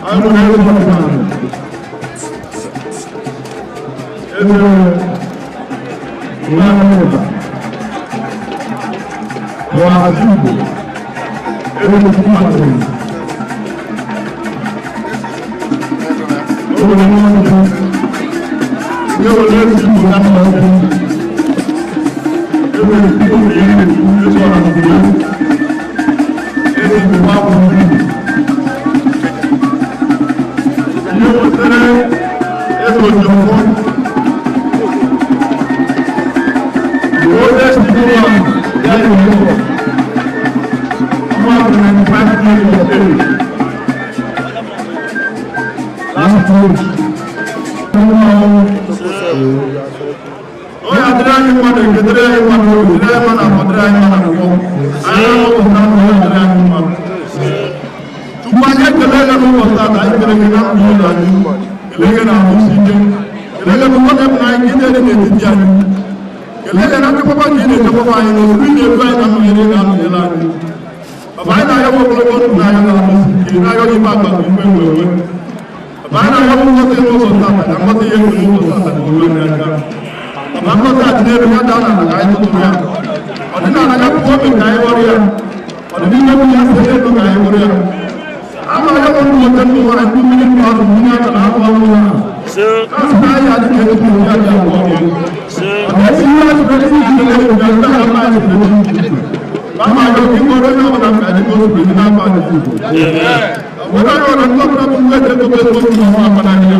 Anyị nwere eze ọdịnala. Eze Ụlọamụba. Ọhazi Igbo. Eze Chukwu kwadoro. O nwere nwa nwoke. Nke were ezi Igbo na mma okwu. Eze Chukwu eze ọha. Eze Igbo akwụkwọ. Ihe wetara eze Ojukwu. The oldest Igbo man died in Lagos. About 95 years of age. Last week. Ọ ya dịrị anyị mma na eke, dịrị anyị mma na obi, dịrị anyị mma na afọ, dịrị anyị mma na nkwọ. Anyị na-amụpụta ndụ, ya dịrị anyị mma. Tupu anyị ekele gị n'ụbọchị taata, anyị kele gị na ndụ ụlọ anyị, kelee gị na ahụsi ike, kelee gị n'ụfọdụ ebe anyị ka ị dị n'etiti anyị, kelee gị na nchekwaba ka ị na-echekwaba anyị na ozugbo ị na-ebu anyị na mmiri ga-anọnyere anyị. Baba, anyị na-ayọ ogologo ndụ n'anya na ahụsi ike, na-ayọ gị ife akpa ife nwewe. Baba, anyị na-ayọ ngọzi n'ụzọ taata, ka ngọzi ya efu n'ụzọ taata na oru anyị aka. Baba, ngọzi a dị n'elu ya daa n'ala ka anyị tụtụrụ ya. Ọdịnala ya pụọ ome ka anyị ghọrọ ya. Ọdịnihu ebe ya si elu ka anyị ghọrọ ya. Ama ya bụ ndị ote ndụ nwere ndị mmiri ndụ azụ mmiri aka na azụ ọrụ ya. Kasị na anyị adịghị etu ya dị abụọ gị. Ọ ga-esi ihe azụ ka esi iji ele elu ndị agha mma anyị siri etu. Ama ya oke mkpọrọ onye ọbụla mgbe anyị gosi ndị na-akpa anyị. Were anyị ọrụ ndị ọbụla bụ mgbe eji ego ego ndị ọma akpa n'anya.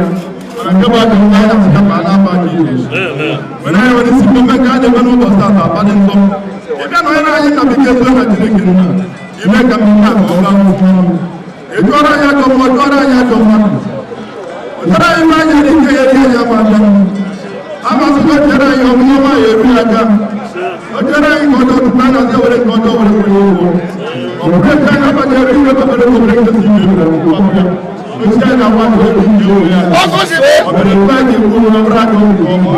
Mana nke bụ ajọ ndị anya si kapa n'afọ Jizọs. Were anyị were isi ome ka a na-eme n'ụbọchị taata aba dị nsọ. Ị bịa nọnyere anyị na bekee tụọ na Chineke nna. Ime ka mmemme a ka ọ gaa n'ụkwụ ọnụ. Ị jụọrọ anyị ajọ mmụọ, jụọrọ anyị ajọ mmadụ. Wetara anyị iwe anyị dị ike ya eri anyị ama abịa. Amasịkwa chere anyị ọmụmụ ọma ya eru aka. O chere anyị nke ọjọọ tupu anyị na-asị were nke ọjọọ were kwere ụgwọ. Ọ bụrụ nke anyị agbanyere ihe kpatara obere nkesi ihe ọbịa. Osi anyị na-agba ndụ ebe ndị owe ya. Ọ bịara ebe anyị ga-ekwu na bụrụ aka oge ọma.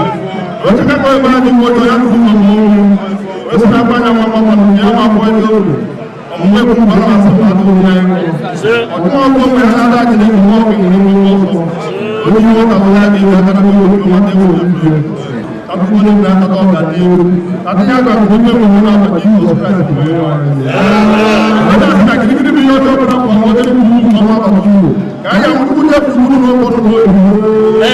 Otu ka ebe anyị nke ọjọọ ya tụrụ ọmụmụ ọnwụ. Osi na akpa anya nwa mma ya ma abụọ ezi obi. Ọmụmụ ekwu mgbe ọ na-asị ma atụ ya ịṅụ. Ọtụtụ ọgwụ mgbe ha na-ada Chineke nwa ọgwụ nwere nwa ọsọ. Onye ihe ụta bụ ya ga-eji aka na mmiri obi nwata ewu obi. Ka tupu onye na-akpata ọka dị egwu. Ka tinye aka bụ onye nwere n'afọ Jizọs Kraịst bụ onye nwe anyị. Onye asị na kirikiri bụ ihe ọjọọ bụla kwa ọmọdé ní kúrú ọmọ àbàtì Igbo. Ka anyị amụkwụ ndị kwuru n'ụkpọrọ n'obi.